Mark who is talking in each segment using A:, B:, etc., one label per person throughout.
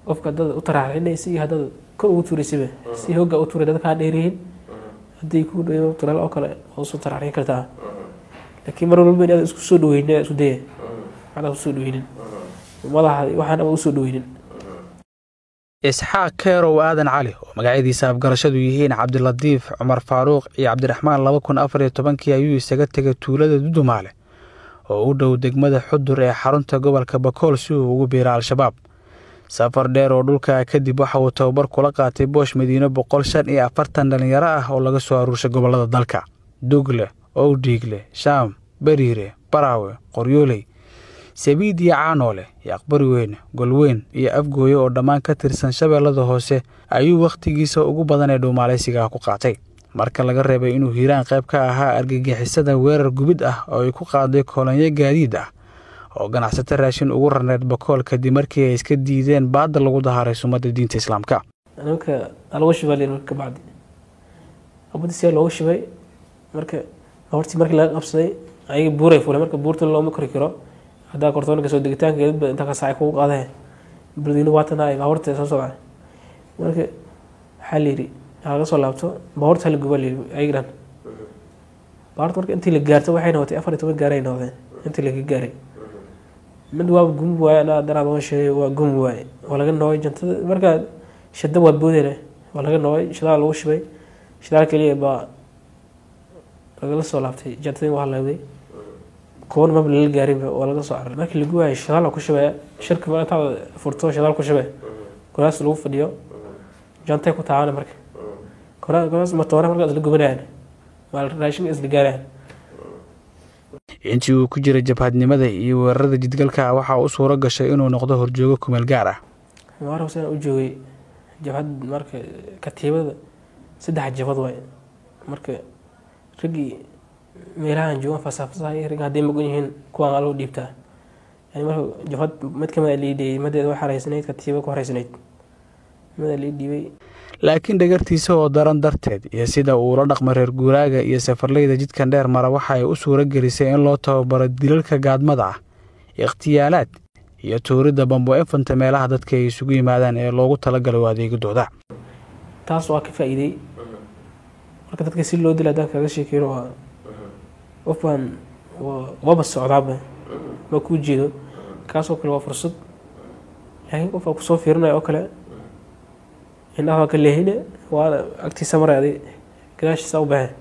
A: Qofka haddaad u taraaxinaysa iyo haddaad kor ugu tuuraysaba, si hogga u tuuray, dadka kaa dheeryihiin, haddii kuu dhow turaal oo kale waa usoo taraaxin kartaa, laakiin mar walba inaad isku soo dhaweynin, isku daya waxaad usoo dhaweynin madaxa, waxaan ama usoo dhaweynin.
B: Isxaaq Keerow Aadan Cali, oo magacyadiisa afgarashadu yihiin Cabdilatiif Cumar Faaruuq iyo Cabdiraxmaan, 2014-kii ayuu isaga tegay tuulada Dudumaale oo u dhow degmada Xudur ee xarunta gobolka Bakool si uu ugu biiro Al-Shabaab. Safar dheer oo dhulka kadib, waxa uu tababar kula qaatay Boosh Madiino 145 dhalinyaro ah oo laga soo aruurshay gobollada dalka: Dugle, Owdhiigle, Shaam, Bariire, Baraawe, Qoryooley, Sabiid iyo Caanoole iyo Aqbari Weyne, Golweyn iyo Afgooye oo dhammaan ka tirsan Shabeellada Hoose ayuu wakhtigiisa ugu badan ee dhuumaalaysiga ku qaatay, marka laga reebay inuu Hiiraan qayb ka ahaa argagixisada weerar gubid ah oo ay ku qaaday kolonyo gaadiid ah oo ganacsato raashin ugu rarneed Bakool, kadib markii ay iska diideen baadda lagu daharay sumadda diinta Islaamka.
A: Nimanka lagu shubay marka kabacdi abadii siyaa loogu shubay. Marka hortii markii laga qabsaday, ayaga buuray fulay. Marka buurta looma kori karo, haddaa kortoonka soo degitaankeedba inta ka saacay kugu qaadee beledweyne waatana baabuurta soo socda. Marka waxaa la yidhi laga soo laabto, baabuurta hala guba la yidhi ayaga dhan baabuurta. Marka intii la gaarto waxay noqotay 14 gaaray noqdeen intii laga gaaray. Mid waa gumi waaye, anaa daraad waan sheegay, waa gumi waaye, waa laga noogay jantada. Markaa shada waa boodayna, waa laga noogay, shidaal lagu shubay, shidaal keliya baa lagala soo laabtay, jantadii waa halawday, kuwana maba lala gaarinba, waa laga soo cararay. Markii lagu waayay, shidaal ku shubaya shirka, mar intaad furto shidaal ku shubay, kuraas lagu fadhiyo jantay ku taabana. Marka kuraas matoora markaa isla gubanayaan, waa raashinka isla gaarayaan.
B: Intii uu ku jiray jabhadnimada iyo weerarada jidgalka, waxaa u suuro gashay inuu noqdo horjoogo kumeel gaar ah.
A: Maar huseen u joogay jabhad, marka katiibada 3 jabhad waay. Marka raggii meelahan joogan fasaafasahay, ragga hadday magan yihiin kuwaan loo dhiibtaa yani. Marka jabhad mid kamid a liidhiyay, madeeda way xareysnayd, katiiba ku xareysnayd mida lii dhiibay.
B: Laakiin dhagartiisa oo daran darteed iyo sida uu ula dhaqmo reer guuraaga iyo safarleyda jidkan dheer mara, waxa ay u suuro gelisay in loo tababaro dilalka gaadmada ah, ikhtiyaalaad iyo tuuridda bambo efanta meelaha dadka ay isugu yimaadaan ee loogu talagalay adeegidooda.
A: Taas waa ka faa'iiday. Marka dadka si loo dila haddaan kaga sheekeyno, waa qof baan waba socdaaba ma kuu jeedo, kaasoo kale waa fursad, laakiin qof baa kusoo fiirinaya oo kale, indhaha waa ka leehine, waana agtiisa maray, adig gadaashiisa u baxee,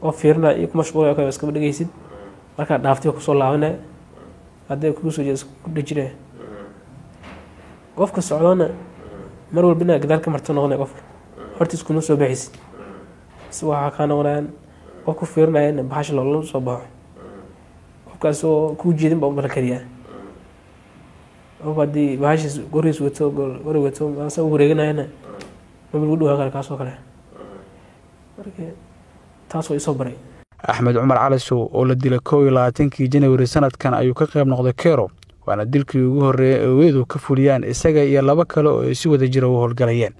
A: qof fiirinaya iyo ku mashquulaya oo kale iskama dhegeysid. Markaa dhaaftay kusoo laabanaya, hadday kugu soo jeedo ku dhejinaya. Qofka socdoona mar walba inaad gadaal ka marto noqonaya, qofka hortiis kuma soo baxaysid, si waxaa kaa noqonayaan qof ku fiirinaya in bahasha loola soo baxo, qofkaas oo kuu jeedin baa u kariyaa. Qof haddii bahashiis goriis wato, gori wato, maasa u wareeganayana maba lagu dhawaan kara kaasoo kale. Marka taas waa isoo baray.
B: Axmed Cumar Calisow oo la dilay 21-kii Janawari sanadkan ayuu ka qayb noqday Kero, waana dilkii ugu horreeyay ee weedu ka fuliyaan isaga iyo laba kale oo ay si wada jira u howlgalayeen.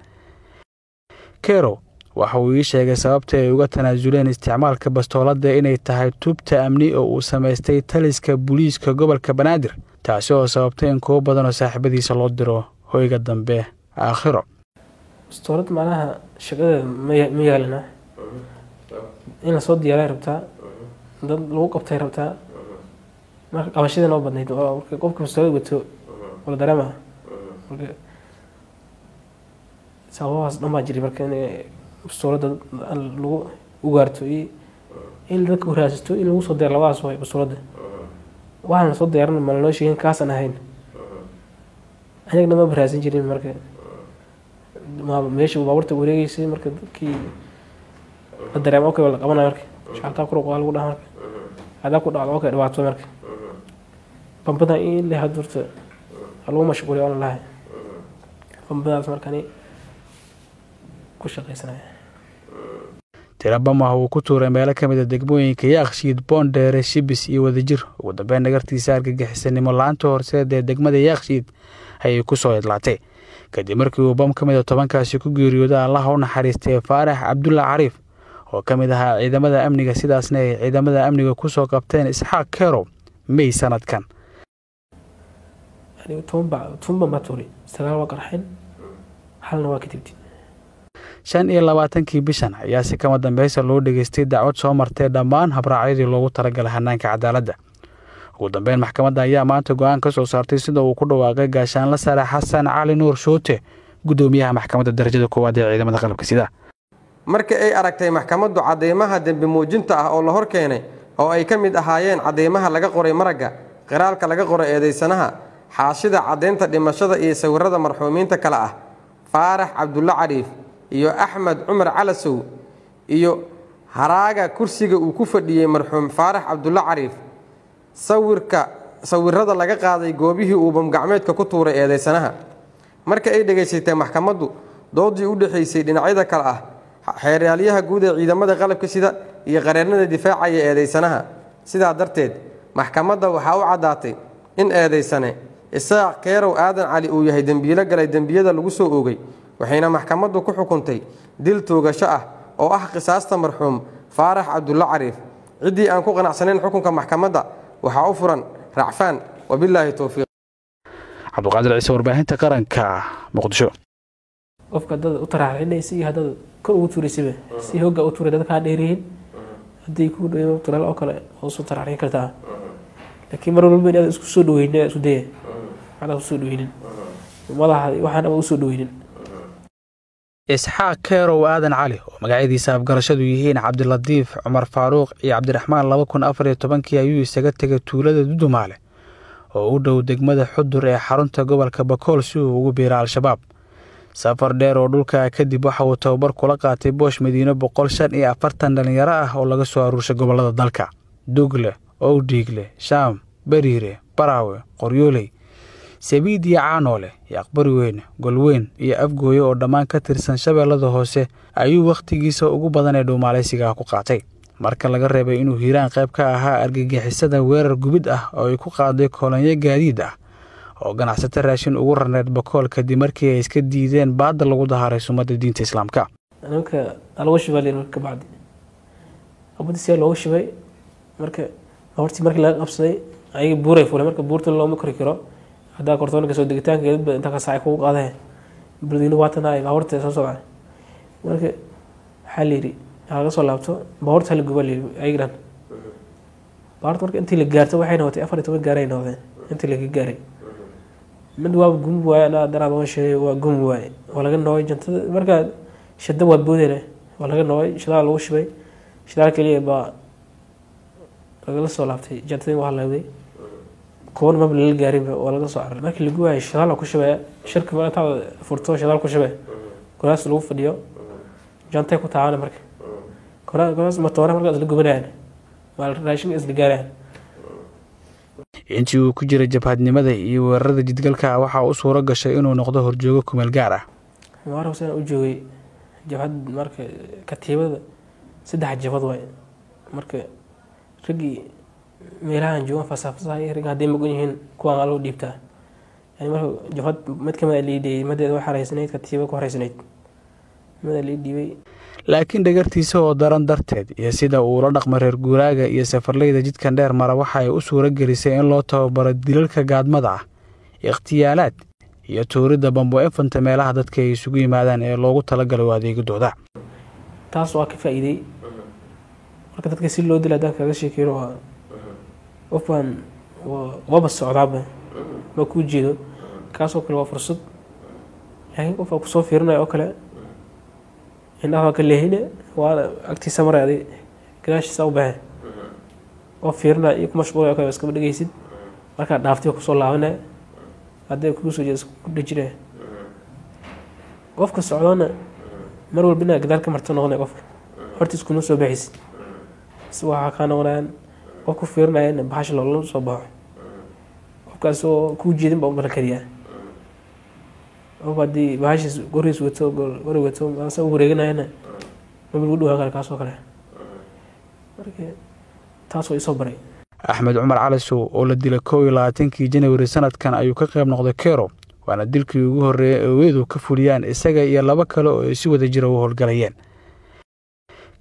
B: Kero waxa uu ii sheegay sababta ay uga tanaasuleen isticmaalka bastooladda inay tahay tubta amni oo uu samaystay taliska booliiska gobolka Banaadir, taasi oo sababtay in kuwo badan oo saaxiibadiisa loo diro hoyga dambe aakhiro.
A: Bastoolad macnaha shaqadeeda ma yaalina, in lasoo diyaaray rabtaa, dad lagu qabtay rabtaa. Marka qabashadii noo badnayd, marka qofka bastoolad wato wala dareema. Marka sababahaas dhan baa jiray, marka in bastoolada lagu ugaarto iyo in dadka uraasato in lagu soo diyaar, labadaas waay bastoolada. Waxaan lasoo diyaarin ma lanoo sheegin, kaasaan ahayn anigana ma raadsan jirin. Marka meesha baabuurta wareegeysay, marka dadkii la dareemo, okay, waa la qabanaya. Marka shacabtaa kor u lagu dhaha, marka haddaa ku dhacdo, okay, dhibaato. Marka bambada in la hadurta lagu mashquuliyo oon lahay bambadaas, markani ku shaqaysanaya.
B: Tiro bamah uu ku tuuray meelo ka mid a degmooyinka Yaaqshiid, Boondheere, Shibis iyo Wadajir. Ugu dambeyn dhagartiisa argagixisanimo la-aanta horseed ee degmada Yaaqshiid ayay ku soo idlaatay kadib markii uu bam ka mid a 10-kaasi ku geeriyooday Allaha u naxariistay Faarax Cabdulla Cariif oo ka mid ahaa ciidamada amniga, sidaasna ay ciidamada amniga ku soo qabteen Isxaaq Kerow May sanadkan.
A: Aniga 10 ba, 10 baan baa tuuray, 9 waa qarxeen, halna waa ka tibtid.
B: 25-kii bishan ayaa si kama dambeysa loo dhageystay dacwad soo martay dhammaan habraacyadii loogu talagalay hanaanka cadaaladda. Ugu dambeyn maxkamadda ayaa maanta go-aan ka soo saartay, sida uu ku dhawaaqay gaashaanla sare Xasan Cali Nuur Shuute, guddoomiyaha maxkamadda darajada koowaad ee ciidamada qalabka sida.
C: Marka ay aragtay maxkamaddu cadeymaha dembi muujinta ah oo la hor keenay, oo ay ka mid ahaayeen cadeymaha laga qoray maragga, qiraalka laga qoray eedeysanaha, xaashida caddeynta dhimashada iyo sawirada marxuumiinta kale ah Faarax Cabdulle Cariif iyo Axmed Cumar Calasow, iyo haraaga kursiga uu ku fadhiyey marxuum Faarax Cabdulle Cariif, sawirka sawirada laga qaaday goobihii uu bamgacmeedka ku tuuray eedeysanaha. Marka ay dhegaysatay maxkamaddu doodii u dhexaysay dhinacyada kale ah xeeraalyaha guud ee ciidamada qalabka sida iyo qareernada difaacaya eedeysanaha, sidaa darteed maxkamadda waxaa u caddaatay in eedeysane Isaaq Keerow Aadan Cali uu yahay dembiilo galay dembiyada lagu soo oogay, waxayna maxkamaddu ku xukuntay dil toogasho ah oo ah qisaasta marxuum Faarax Cabdulle Cariif. Ciddii aan ku qanacsanayn xukunka maxkamadda waxaa u furan racfaan. Wabilaahi towfiiq.
B: Cabduqaadir Ciise, warbaahinta qaranka, Muqdisho.
A: Qofka dad u taraaxinaysa iyo haddaad kor ugu tuuraysaba, si hogga u tuuray dadka kaa dheeryihiin, haddii ku dhow turaal oo kale oo soo taraaxin kartaa, laakiin mar walba inaad isku soo dhaweynin, isku daya waxaad usoo dhaweynin madaxa, waxaan ama usoo dhaweynin.
B: Isxaaq Keerow Aadan Cali, oo magacyadiisa afgarashadu yihiin Cabdilatiif Cumar Faaruuq iyo Cabdiraxmaan, 2014-kii ayuu isaga tegay tuulada Dudumaale oo u dhow degmada Xudur ee xarunta gobolka Bakool si uu ugu biiro Al-Shabaab. Safar dheer oo dhulka kadib waxa uu tababar kula qaatay Boosh Madiino 145 dhalinyaro ah oo laga soo aruurshay gobolada dalka: Dugle, Owdhiigle, Shaam, Bariire, Baraawe, Qoryooley, Sabiid iyo Caanoole iyo Aqbari Weyne, Golweyn iyo Afgooye oo dhammaan ka tirsan Shabeellada Hoose ayuu wakhtigiisa ugu badan ee dhuumaalaysiga ku qaatay, marka laga reebay inuu Hiiraan qayb ka ahaa argagixisada weerar gubid ah oo ay ku qaaday kolonyo gaadiid ah oo ganacsato raashin ugu rarneed Bakool, kadib markii ay iska diideen baadda lagu daharay sumadda diinta Islaamka.
A: Nimanka lagu shubay layidhi. Marka kabacdi abadii see loogu shubay, marka hortii markii laga qabsaday ayaga buuray fuulay. Marka buurta looma kori karo, haddaa kortoonka soo degitaankeedba inta ka saacay kugu qaadee beledweyne waatanaay baabuurta soo socda. Marka waxaa la yidhi laga soo laabto, baabuurta hala guba layidhi ayaga dhan baabuurta. Marka intii la gaarto waxay noqotay 14 gaaray noqdeen intii laga gaaray. Mid waa gumi waaye, anaa daraad waan sheegay, waa gumi waaye, waa laga noogay jantada. Marka shada waa boodayna, waa laga noogay, shidaal lagu shubay, shidaal keliya baa lagala soo laabtay, jantadii waa halawday, kuwana maba lala gaarinba, waa laga soo cararay. Markii lagu waayay shidaal ku shubaya shirka, ma intaad furto shidaal ku shubay, kuraas lagu fadhiyo jantay ku taabana. Marka kuraas matoora markaa isla gubanayaan, waa raashinka isla gaarayaan.
B: Intii uu ku jiray jabhadnimada iyo weerarada jidgalka waxaa u suuro gashay inuu noqdo horjoogo kumeel gaar ah.
A: Mubaarag Huseen u joogay jabhad, marka katiibada 3 jabhad waay. Marka raggii meelahan joogan fasaafasahay, ragga hadday maqan yihiin kuwaan waa loo dhiibtaa yani. Marka jabhad mid kamid a liidhiyey, madeeda way xareysanayd, katiiba ku xareysanayd mida lii dhiibay.
B: Laakiin dhagartiisa oo daran darteed iyo sida uu ula dhaqmay reer guuraaga iyo safarleyda jidkan dheer mara, waxa ay u suuro gelisay in loo tababaro dilalka gaadmada ah, ikhtiyaalaad iyo tuuridda bambo efanta meelaha dadka ay isugu yimaadaan ee loogu talagalay adeegidooda.
A: Taas waa ka faa'iiday. Marka dadka si loo dila haddaan kaga sheekeyno, waa qof baan waaba socdaaba ma kuu jeedo, kaasoo kale waa fursad, laakiin qof aa kusoo fiirinaya oo kale indhaha waa ka leehine, waana agtiisa maray, adig gadaashiisa u baxee, qof fiirinaya iyo ku mashquulaya oo kale iskama dhegeysid. Markaa dhaaftay waa kusoo laabanaya, hadday kugu soo jeedo ku dhejinaya. Qofka socdona mar walba inaad gadaal ka marto noqonaya, qofka hortiis kuma soo baxaysid, si waxaa kaa noqonayaan qof ku fiirinaya in bahasha loola soo baxo, qofkaas oo kuu jeedin baa u mala kariyaa. Qof haddii bahashiis goriis wato, gori wato asa u wareeganayana maba lagu dhawaan kara kaasoo kale. Marka taas waa isoo baray.
B: Axmed Cumar Calisow oo la dilay 21-kii Janawari sanadkan ayuu ka qayb noqday Kero, waana dilkii ugu horreeyay ee weedu ka fuliyaan isaga iyo laba kale oo ay si wada jira u howlgalayeen.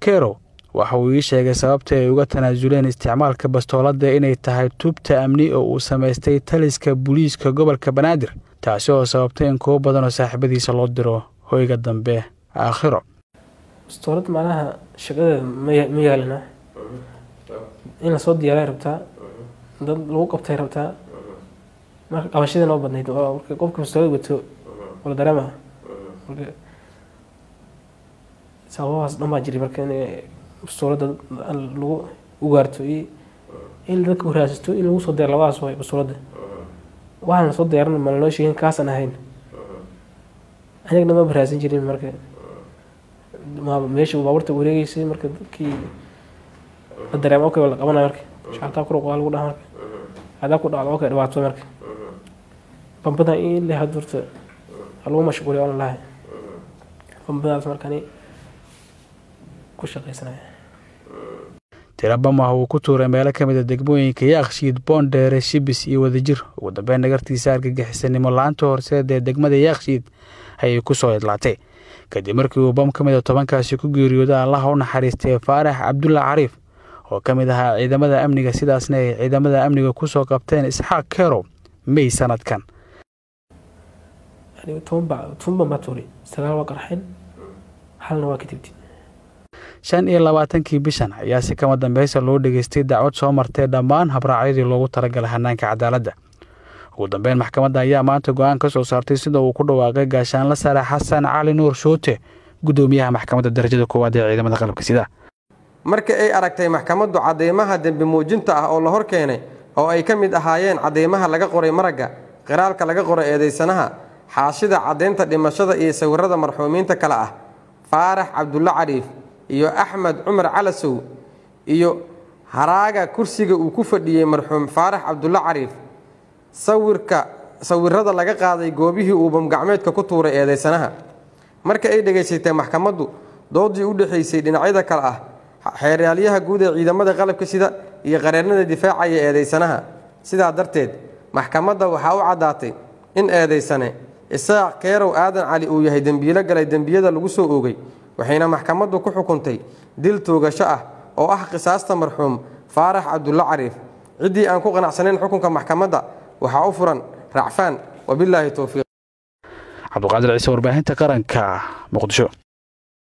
B: Kero Waxa uu ii sheegay sababta ay uga tanaasuleen isticmaalka bastooladda inay tahay tubta amni oo uu samaystay taliska booliiska gobolka Banaadir, taasi oo sababtay in kuwo badan oo saaxiibadiisa loo diro hoyga dambe aakhiro.
A: Bastoolad macnaha shaqadeeda ma yaalina, in lasoo diyaaray rabtaa, dad lagu qabtay rabtaa. Marka qabashadii noo badnayd marka qofka bastoolad wato wala dareema. Marka sababahaas dhan baa jiray marka in bastoolada lagu ugaarto iyo in dadka raadsato in lagu soo diyaar, labadaas waay bastoolada. Waxaan lasoo diyaarin ma lanoo sheegin kaasaan ahayn, anigana ma raadsan jirin. Marka meesha baabuurta wareegeysay, marka dadkii la dareemo okay waa la qabanaya. Marka shacabtaa ku ruqaa lagu dhaha, marka hadaa ku dhacdo okay dhibaato. Marka bambadan in la hadurta lagu mashquuliyo oon lahay bambadaas markani ku shaqaysanaya.
B: Tiro bam ah uu ku tuuray meelo ka mid a degmooyinka Yaaqshiid, Boondheere, Shibis iyo Wadajir. Ugu dambeyn dhagartiisa argagixisanimo la-aanta horseed ee degmada Yaaqshiid ayay ku soo idlaatay kadib markii uu bam ka mid a 10kaasi ku geeriyooday Allaha u naxariistay Faarax Cabdulla Cariif oo ka mid ahaa ciidamada amniga, sidaasna ay ciidamada amniga ku soo qabteen Isxaaq Kerow May sanadkan.
A: Aniga 10 baa baa tuuray, 9 waa qarxeen, halna waa ka tibtid.
B: 25kii bishan ayaa si kama dambeysa loo dhegeystay dacwad soo martay dhammaan habraacyadii loogu talagalay hanaanka cadaaladda. Ugu dambeyn maxkamadda ayaa maanta go'aan ka soo saartay, sida uu ku dhawaaqay gaashaanla sare Xasan Cali Nuur Shuute, guddoomiyaha maxkamadda darajada koowaad ee ciidamada qalabka sida.
C: Marka ay aragtay maxkamaddu cadeymaha dembi muujinta ah oo la hor keenay, oo ay ka mid ahaayeen cadeymaha laga qoray maragga, qiraalka laga qoray eedeysanaha, xaashida caddeynta dhimashada iyo sawirada marxuumiinta kale ah Faarax Cabdulle Cariif iyo Axmed Cumar Calasow, iyo haraaga kursiga uu ku fadhiyey marxuum Faarax Cabdulle Cariif, sawirka sawirada laga qaaday goobihii uu bamgacmeedka ku tuuray eedeysanaha. Marka ay dhegaysatay maxkamaddu doodii u dhexaysay dhinacyada kale ah xeeraalyaha guud ee ciidamada qalabka sida iyo qareernada difaacaya eedeysanaha, sidaa darteed maxkamadda waxaa u caddaatay in eedeysane Isaaq Keerow Aadan Cali uu yahay dembiilo galay dembiyada lagu soo oogay, waxayna maxkamaddu ku xukuntay dil toogasho ah oo ah qisaasta marxuum Faarax Cabdulle Cariif. Ciddii aan ku qanacsanayn xukunka maxkamadda waxaa u furan racfaan. Wabilaahi towfiiq.
B: Cabduqaadir Ciise, warbaahinta qaranka, Muqdisho.